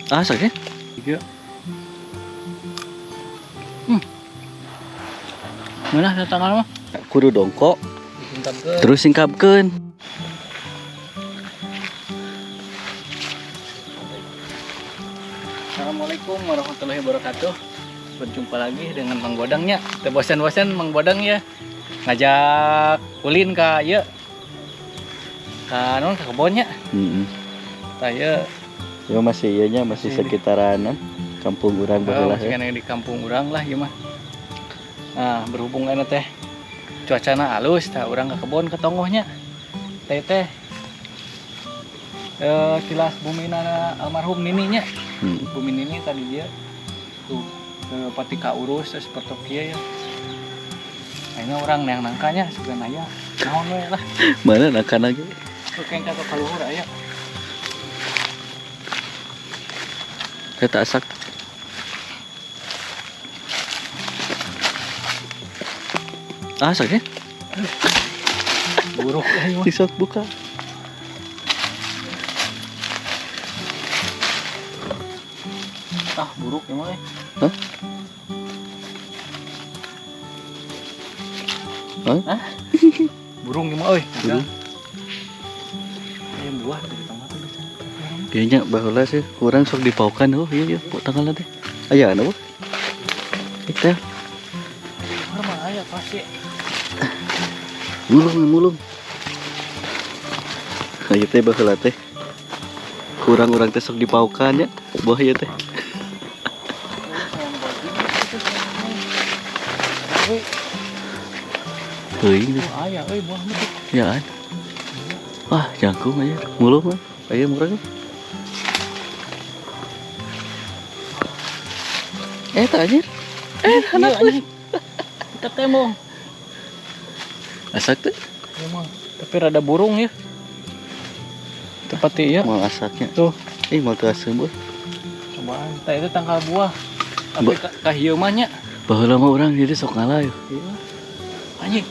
Ah, sakit? Iya. Mana datang mah? Kudu dongkok, terus singkapkeun. Assalamualaikum warahmatullahi wabarakatuh. Berjumpa lagi dengan Mang Bodangnya. Teu bosan-bosan Mang Bodang ya. Ngajak ulin ka ieu. Ka naon, ka kebonnya. Heeh. Tah ieu. Ya masih ieu nya, masih Masih di- sekitaran kampung urang Oh, baheula. masih keneh di kampung urang lah ieu mah. Nah, berhubung ayeuna teh cuacana halus, tah urang ka kebon ke tonggohnya. Teh teh kilas bumi almarhum nininya. Bumi nini tadi dia tuh ke patika urus terus seperti kieu ya. Ayeuna urang neang nangkanya sugan aya. Naon we lah. Mana nangka lagi? Tuh keng ka kaluhur aya. Eta asak. Ah, sakit? Buruk euy mah. Tisok buka. Ah, buruk emang euy. Hah? Hah? Hah? Burung emang euy. Burung. Aya buah dari tanggal tuh bisa. Kayaknya baheula sih kurang sok dipaukan, oh iya iya pok tanggal teh. Aya anu? Itu. Luhur mah aya pasti. Mulung mulung. Aya teh baheula teh. Kurang urang teh sok dipaukan nya buah ieu teh. Teuing. Oh, aya euy buah mah tuh. Ya kan. Wah, jangkung aja. Mulung mah. Aya murah kan. Tak anjir. Anak anjir. Kita tembong. Asak tuh. Iya mah, tapi rada burung ya. Tepati ya. Mau asaknya. Tuh. Mau teu asem euy. Cobaan. Tah itu tangkal buah. Tapi ka hieu mah nya. Baheula mah urang jadi sok ngalah yo. Iya. Anjing.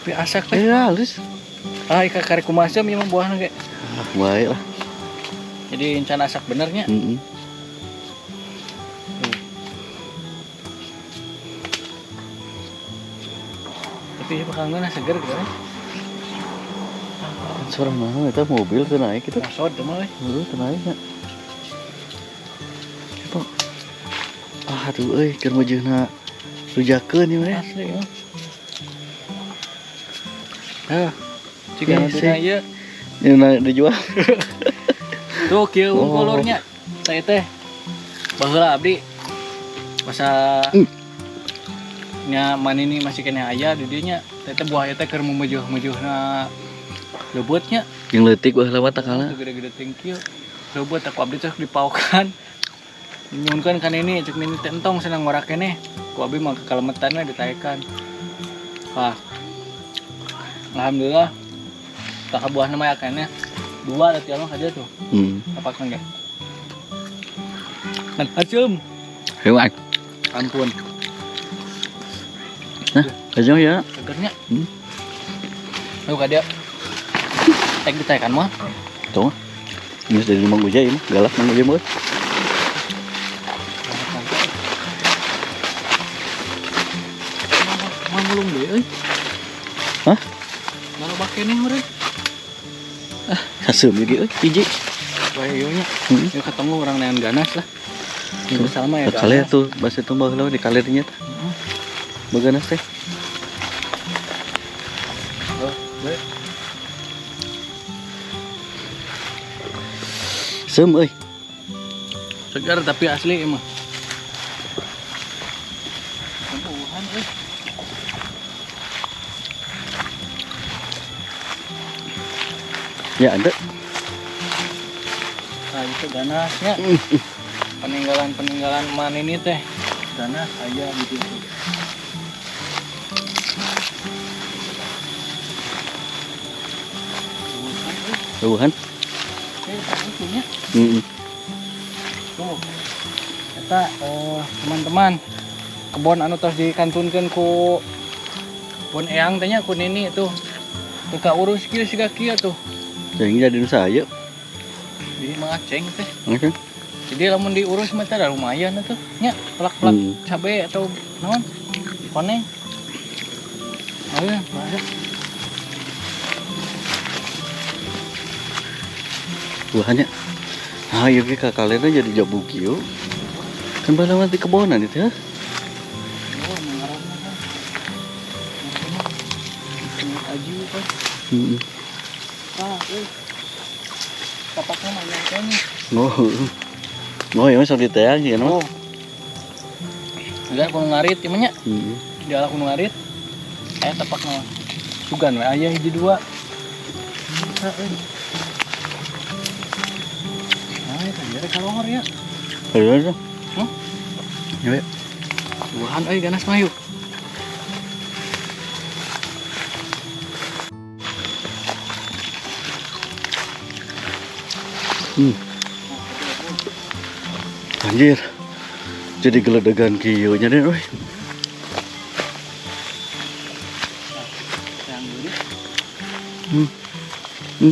Tapi asak teh. Halus. Ah, ika karek kumaha ieu mah buahna ge. Ah, baik lah. Jadi encan asak benernya. Heeh. Tapi ieu bakal ngeunah seger gitu kan. Suara naon eta mobil teu naik gitu. Mosod teh mah euy. Heuh, teu naik nya. Apa? Ah, aduh euy, keur meujeuhna rujakeun ieu mah. Asli ya. Hah. Jika Ih, nanti sih. ieu. Ini na dijual. Tuh kieu Oh. kolornya. Teh teh. Baheula abdi masa nya manini masih keneh aya di dieu nya. Teh teh buah eta keur memejuh-mejuhna leubeutnya. Yang leutik baheula mah tangkalna. Tuh gede-gede thank you. Leubeut aku abdi teh dipaukan. Nyunkeun kan ini cek nini teh entong senang ngorak keneh. Ku abdi mah kekalemetan we ditaekan. Wah. Alhamdulillah. Kakak buahna mah keneh. Dua ada tiang aja tuh. Apa kan ge? Kan acem. Hewan. Ampun. Nah, aja ya. Segernya. Ayo ka dia. Tek ditaekan mah. Tuh. Ini dari Mang Ujai mah, galak Mang Ujai mah. Mang mulung deui euy. Hah? Malah keneh meureun. Ah, haseum ieu ge euy, hiji. Wah, ieu nya. Ieu ketemu urang neangan ganas lah. Minggu salma ya. Kaler tuh, bahasa itu baheula di kalernya tah. Baganas teh. Oh, we. Seum euy. Segar tapi asli emang. Tumbuhan euy. Ya, ada. Nah, itu ganasnya. Peninggalan-peninggalan man ini teh ganas aja gitu. Tuhan. Punya. Tuh. Eta teman-teman, kebon anu tos dikantunkeun ku pun eyang teh nya ku nini tuh. Teu kaurus kieu siga kieu tuh. Jadi jadi nu saya. Di Mang Aceng teh. Mang Aceng. Jadi lamun diurus mah teh lumayan atuh nya, pelak-pelak cabe atau naon koneng. Ayo, ada. Buahnya. Ah, ieu ge kakalena jadi jabuk kieu. Kan baheula mah di kebonan itu ya. Oh, ngaranna kan. Aju kan. Heeh. Ah, euy. Tapakna mah aya teh. Oh. Oh, ya sok diteang sih mah. Oh. Udah kudu ngarit ieu mah nya. Heeh. Di ala kudu ngarit. Aya tapakna mah. Sugan we aya hiji dua. Bisa euy. Nah, eta dia rek kalohor ya. Ayo ayo. Huh? Ya. Buahan euy ganas mah yuk. Anjir. Jadi geledegan kieu nya deh euy.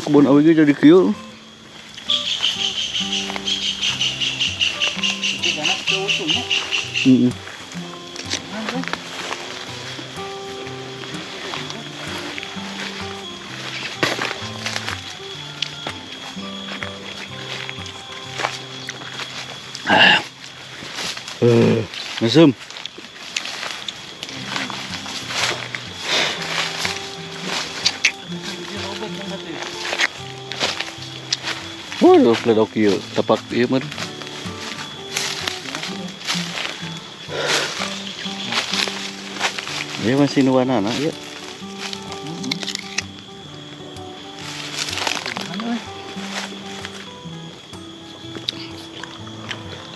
Kebun awi ge jadi kieu. Heeh. Mesum. Waduh, ledok ieu, tapak ieu mah. Ieu masih nu warnana ieu.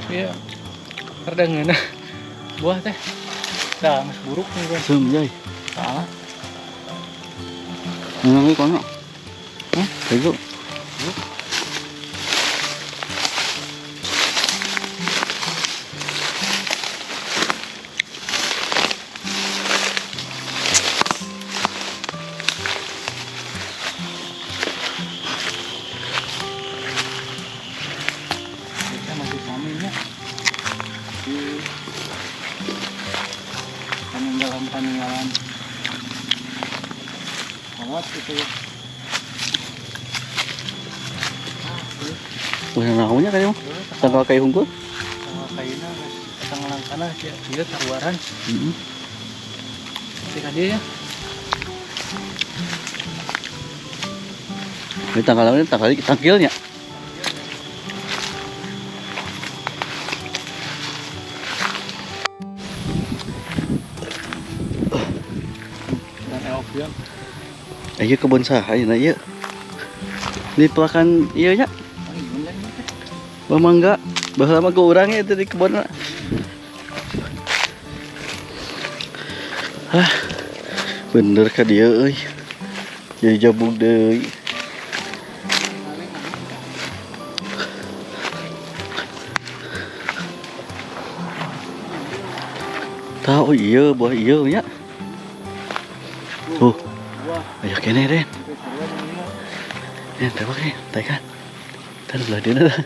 Iya. Rada ngeunah. Buah teh. Tah, geus buruk nih gua. Seum jai. Salah. Ngeunah we kono. Hah? Bego. Kita masih saminya. Di peninggalan-peninggalan kolot gitu ya. Wah, naonnya kayak mah? Tanggal kayu hungkul? Tanggal kayuna geus tanggal langkana sia ieu taruaran. Heeh. Ketika dia ya. Ini tanggal ini tanggal tangkilnya. Dan elf ya. Ayo kebun saha ayeuna ieu. Di pelakan ieu nya. Buah mangga, baheula mah ku urang itu di kebun. Hah. Bener ka dieu euy. Jadi jabug deui. Tahu iya buah iya nya. Tuh. Ayo kene Den. Den tebak nih, taikan. Tar belah dieuna dah.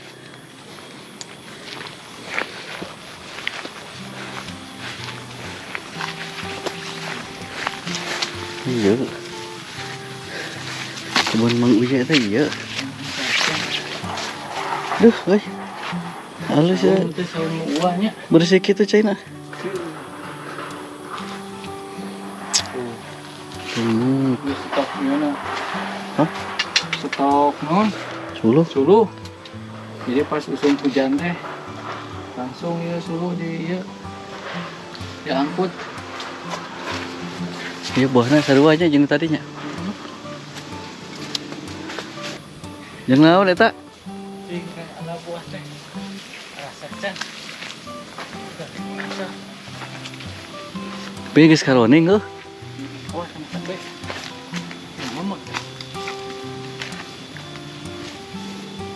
Iya. Kebun Mang Uya teh iya. Duh, euy. Halus ya. Bersih kitu caina. Stok gimana? Hah? Stok non? Suluh. Suluh. Jadi pas usum hujan teh langsung ya suluh di ya diangkut. Iya buahna sarua nya jeung tadinya. Jeung naon eta? Cing ana buah teh. Rasa can. Tapi geus karoning heuh. Oh, sama cabe. Memek.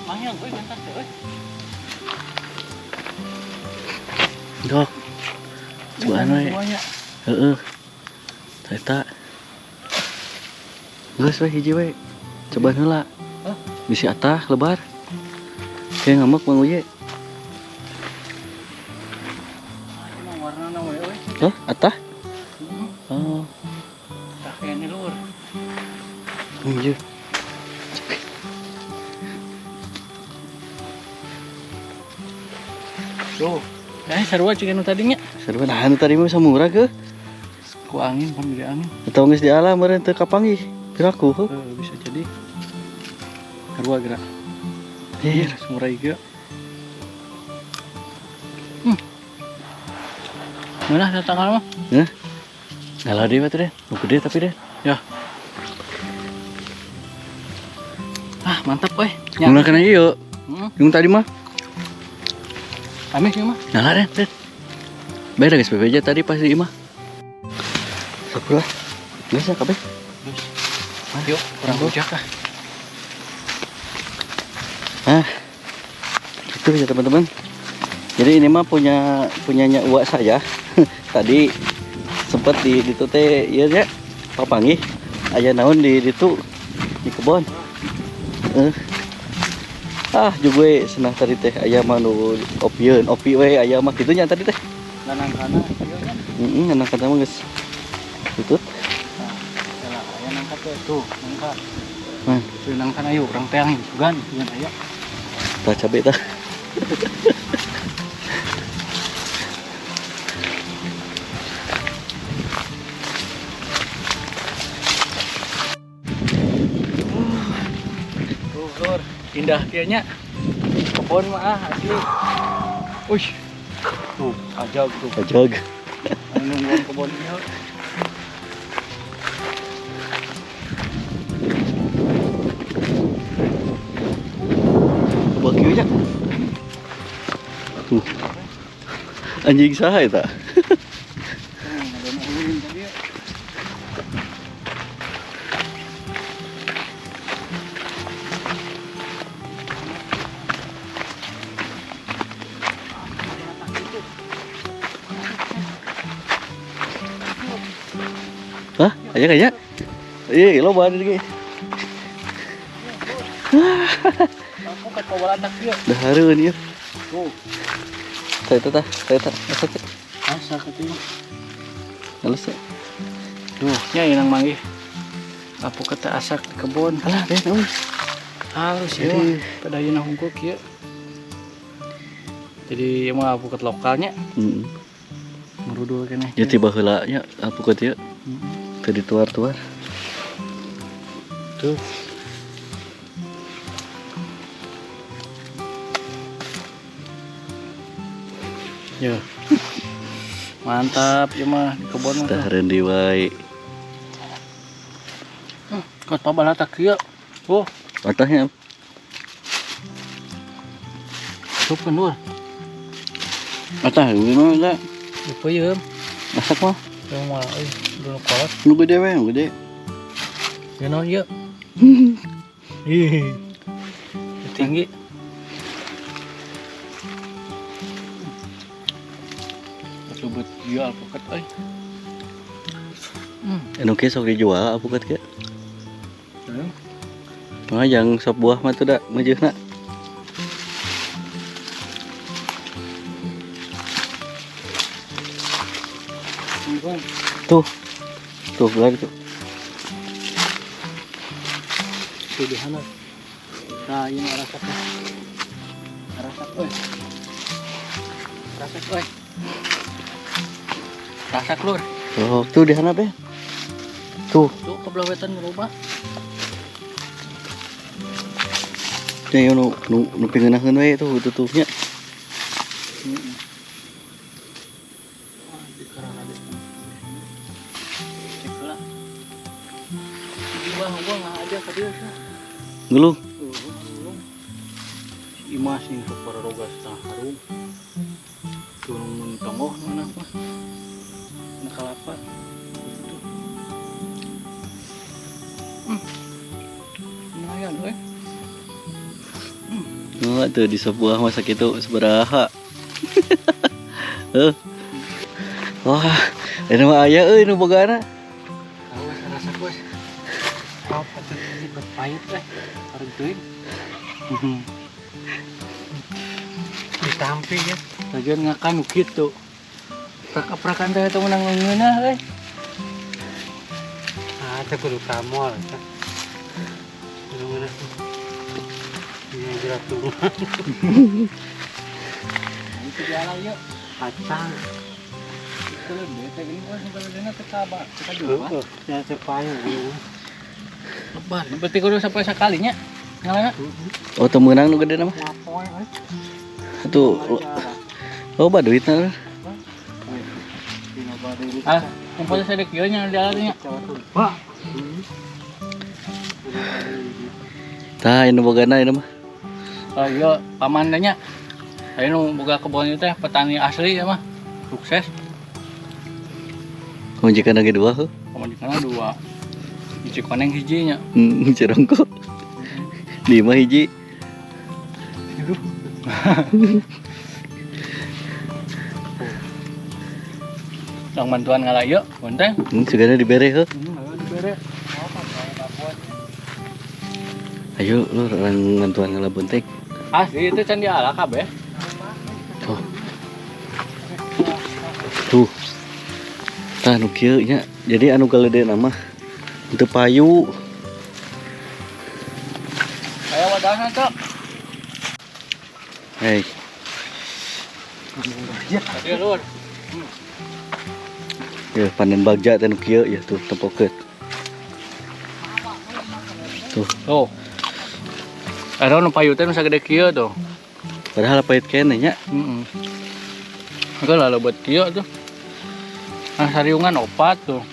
Mangil euy bentar teh euy. Dok. Cobaan we. Heeh. Eta. Geus we hiji we. Cobaan heula. Hah? Bisi atah lebar. Kayak ngamuk Mang Uye. Hah? Atah? Oh. Tah kayaknya lur. Iya. Tuh. Sarua cik anu tadi nya. Sarua nah anu tadi mah samura ke? Ku angin pan gede angin. Atau geus di alam meureun teu kapanggih. Piraku heuh. Bisa jadi. Sarua gerak. Iya. Semurah ieu. Mana datang mah? Hah? Ngalah deui batu deh. Nu gede tapi deh. Ya. Ah, mantap euy. Mun kana ieu. Yang tadi mah. Amis ieu mah. Ngalah deh, deh. Beda guys, BPJ tadi pas di imah. Sapu lah. Geus ya kabeh. Yuk, kurang rujak ah. Nah, itu ya teman-teman. Jadi ini mah punyanya uak saya. Tadi sempat di ditu teh ieu nya papanggih aya naon di ditu di kebon. Ah, juga we senang tadi teh aya mah nu opieun, opi we aya mah kitu nya tadi teh. Nanangkana ieu nya. Heeh, nangkana mah geus tutut. Nah, salah aya nangka teh tuh, nangka. Man, Tuh nangka ayo urang teang sugan, sugan aya. tah cabe tah. Tuh, lur, indah kieu nya. Kebon mah ah asli. Uish. Tuh, ajag tuh. Ajag. Anu nungguan kebon ieu. Buah kieu nya. Tuh. Anjing saha eta? Hah? Aya kaya? Iya, loba di dieu. Aku kat pawalatak ieu. Dahareun ieu. Tuh, Tah eta tah, tah eta. Asa teh? asa katuh. Halus teh. Tuh, nya inang manggih. Apukat teh asak di kebon. Alah, deh, euy. Halus ya. Aduh. Pada ayeuna hungkul kieu. Jadi ieu mah apukat lokalnya Heeh. merudul keneh. Ya tiba heula nya apukat ieu. Teu dituar-tuar. Tuh. Ya. Mantap ya mah di kebon mah. Dahareun deui wae. Kot pabalatak kieu. Oh, Atahnya sup lur. atah gimana eta? Dipeuyeum. Masak mah. Ieu mah euy, dulu kolot. Nu gede we, nu gede. Ieu naon ieu? Ih. Tinggi. Coba ieu alpukat euy. Anu kieu sok dijual alpukat kieu. Hmm. Mah yang sop buah mah tuh da meujeuhna. Tuh. Tuh lagi tuh. Tuh di sana. Nah, ini rasaknya. Rasak euy. Rasak euy. Rasak lur. Oh, tuh di handap ya. Tuh. Tuh ke belah wetan loba. Nya ieu nu nu nu pingeunaheun we tuh tuh nya. Heeh. Wah, di karang ada. Cek heula. Di bawah gua nggak aja ka dieu sih. Ngelung. Ngelung. Si Imas nih sok pararoga setengah harum. Turun tonggoh mana mah. Na kalapa. Gitu. Lumayan euy. Nggak tuh di sebuah masa itu seberaha. Heuh. Wah, ini mah aya euy nu bogana. Tahu rasa bos. Apa tuh ini buat pahit eh. Harus teuing. Ditampi ya. Lagian ngakan nu kitu. Prak-prakan teh teu meunang ngeunah euy. Ah, teh kudu ka mall eta. Kudu ngeunah. Iya, jeratungan. Itu diala ieu. Kacang. Itu leuh teh geuning euy nu teh ka teu kajual. Heeh, ya teh payu. Lebar, berarti kudu sampai sakalinya. Ngalana. Oh, teu meunang nu gede mah. Mapoe euy. Atuh loba duitna. Ah, kumpul sadek ieu nya di alatnya. Pak. Tah, ini bogana ini mah. Oh iya, paman teh nya. Aya nu boga kebon ieu teh petani asli ya mah. Sukses. Pamajikan lagi dua heuh. Pamajikanna dua. Di Cikoneng hiji nya. Cirongko. Di mah hiji. Yang bantuan ngala ieu, bonteng. Sugana dibere heuh. Ayo dibere. Ayo lu orang bantuan ngala bonteng. Asli itu can diala kabeh. Tuh. Tuh. Tah nu kieu nya. Jadi anu galedeuna mah teu payu. Aya wadahna cok. Hei, Tadi lur. ya panen bagja teh nu kieu ya tuh tempokeun. Tuh, Tuh. Ada nu payu teh nu sagede kieu tuh. padahal pahit keneh nya. Heeh. Engke lah lebet kieu tuh. Ah sariungan opat tuh.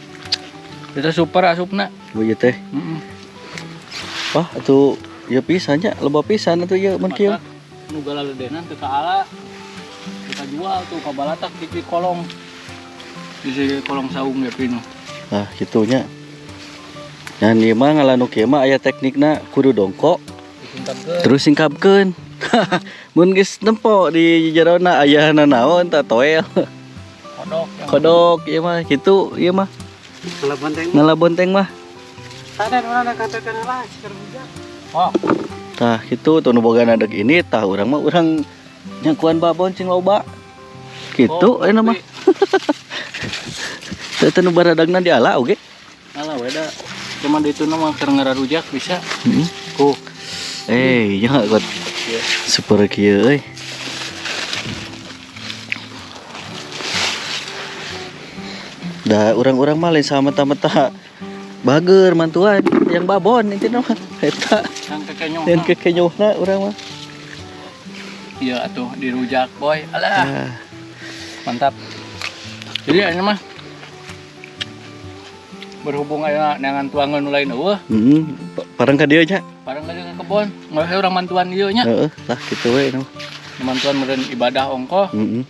Itu super asupna. Bu ieu teh. Heeh. Wah, atuh ieu pisan nya, loba pisan atuh ieu mun kieu. Nu galaledenan teu kaala. Teu kajual tuh ka balatak di kolong. Di kolong saung ya pinu. Nah, kitu nya. Dan ieu mah ngala nu kieu mah aya teknikna kudu dongkok Disingkapkeun. terus singkapkeun. Mun geus nempo di jerona aya nanaon tah toel. Kodok. Kodok ieu mah kitu ieu mah Ngala bonteng. ngala bonteng mah. Sadar urang da katakan lah keur rujak. Oh, Tah kitu tuh nu bogana deuk ini tah urang mah urang nyakuan babon cing loba. Kitu oh, ayeuna mah. Teu teu nu baradagna diala oge. Alah weda. Cuman di itu mah keur ngararujak bisa. Heeh. Tuh. Eh, ya kot super kieu euy. Da urang-urang mah lain sama mata-mata bager mantuan yang babon intina mah eta Yang kekenyong. yang kekenyohna urang mah. Iya atuh dirujak boy. Alah, Ah, mantap. Jadi ini mah berhubung aya neangan tuangan nu lain eueuh, heeh, parang ka dieu nya. bareng aja ke kebon. Nggak usah urang mantuan ieu nya. Heeh, tah kitu we nu. Mantuan meureun ibadah ongkoh, Heeh.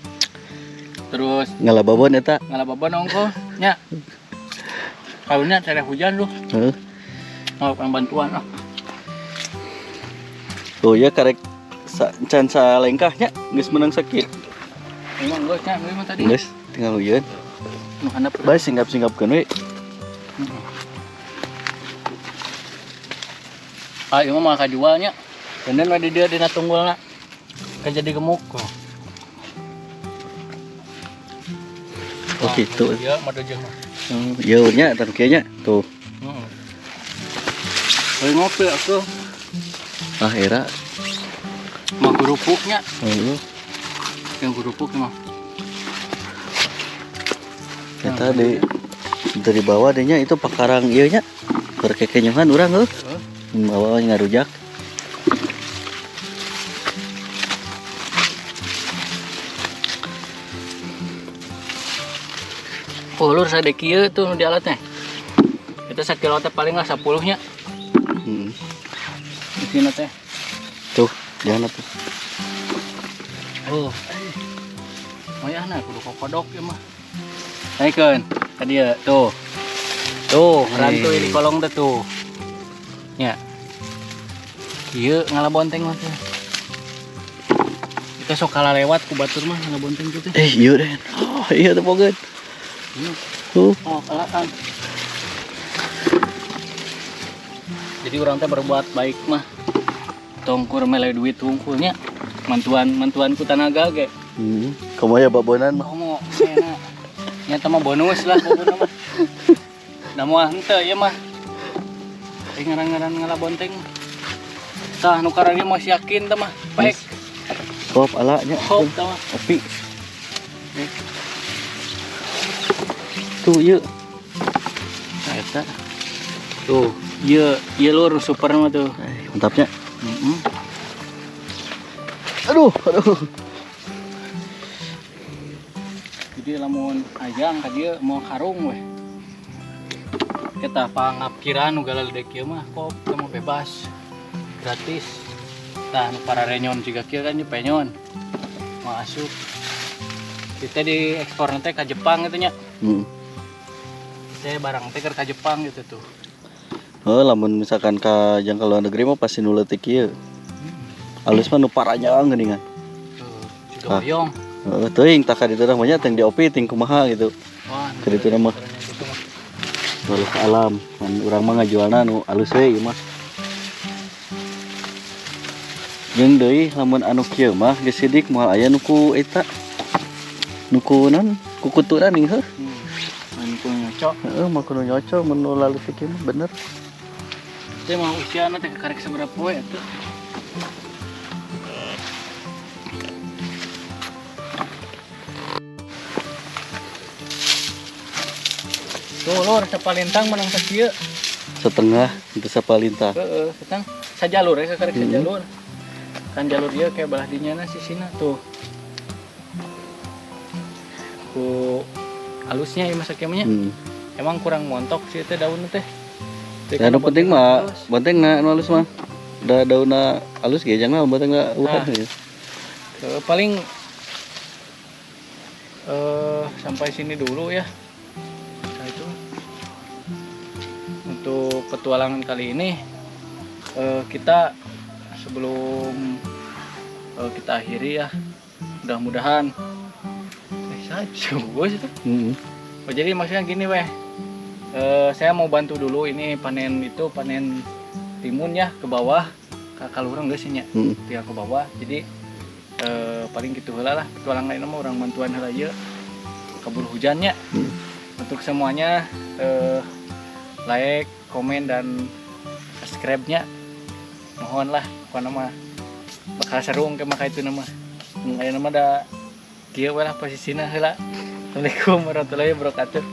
terus Ngala babon eta. ngala babon ongkoh nya. Karunya cara hujan lu, Heeh. mau bantuan ah. Tuh ya karek sa, can salengkahnya geus menang sakit. Emang geus nya, mah tadi. Geus tinggal hujan. Nu handap. Bae singgap-singgapkeun we. Ah, ieu mah kajualnya. Bener we di dieu dina tunggulna. Kan jadi gemuk. Oh gitu. Iya, mah deujeung mah. Oh, ieu nya tah kieu nya. Tuh. Heeh. Euy ngopi atuh. Ah era. Mah kerupuknya, Heeh. yang kerupuk mah. Eta di dari bawah deh nya itu pakarang ieu nya. Keur kekenyohan urang heuh. Heeh. Bawa ngarujak. Oh, lur sade kieu tuh nu di alatnya. Itu sakilo teh paling lah 10 nya. Heeh. Isina teh. Tuh, jangan atuh. Oh. Mayahna kudu kokodok ieu mah. Naikeun ka dieu tuh. Tuh, rantuy di kolong teh tuh. Nya. Kieu ngala bonteng mah teh. Kita sok kalah lewat ku batur mah ngala bonteng kitu. Eh, ieu deh. Oh, iya teh pogeun. Tuh. Oh, kalakan. Jadi orang teh berbuat baik mah. Tongkur mele duit tungkulnya. Mantuan mantuan ku tanaga ge. Heeh. Kamu ya babonan mah. Komo enak. Nya mah bonus lah pokokna mah. Da moal henteu ieu mah. Eh, ngaran-ngaran ngala bonteng. Tah, nu kararieu mah yakin tah mah. Paek. Kop ala nya. Kop tah mah. Opi. Tuh ieu. Nah, eta. Tuh, ieu ieu lur super mah tuh. Eh, mantapnya. Heeh. Aduh, aduh. Jadi lamun hayang ka dieu mau karung weh. Kita pangapkiran nu galaledek ieu mah kop teh mah bebas. Gratis. Tah, nu para renyon juga kieu kan penyon. Mau asup. Kita di ekspor nanti ke Jepang gitu nya. Saya barang teh keur ka Jepang gitu tuh. Oh, lamun misalkan ka jang ka luar negeri mah pasti nu leutik ieu. Alus mah nu paranjang geuningan. Tuh, juga Ah. boyong. Heeh, teuing tah ka ditu mah nya teuing di opi ting kumaha gitu. Wah, Ka ditu mah. Gitu mah. Alus alam, kan urang mah ngajualna nu alus we ieu mah. Jeung deui lamun anu kieu mah geus sidik moal aya nu ku eta. Nu ku naon? Ku kuturan nih heuh. Main ku nyocok. Heeh, mah kudu nyocok mun nu laleutik ieu mah bener. Teh mah usiana teh karek sabaraha poe atuh. Tuh lur, sapalintang menang sakieu. Setengah itu sapalintang. Heeh, setang sajalur ya karek sajalur. Kan jalur ieu kayak belah dinya na sisina tuh. Ku alusnya ieu mah sakieu mah nya. Emang kurang montok sih teh daun teh. Teh Ya, nu kana penting mah halus. bonteng na nu halus mah. Da daunna halus ge jangan bonteng na ulah Nah. ya. Paling sampai sini dulu ya. Nah, itu untuk petualangan kali ini, kita sebelum kita akhiri ya, mudah-mudahan saja bos itu. Oh, jadi maksudnya gini weh, saya mau bantu dulu ini panen itu, panen timun ya ke bawah, ke kalurang geus nya. Tinggal ke bawah. Jadi paling gitu heula lah petualangan ini mah urang bantuan heula ieu keburu hujannya. Untuk semuanya like, komen dan subscribe-nya. Mohon lah pokona mah bakal seru ke maka itu nama. Mun aya nama da kieu we lah posisina heula. Assalamualaikum warahmatullahi wabarakatuh.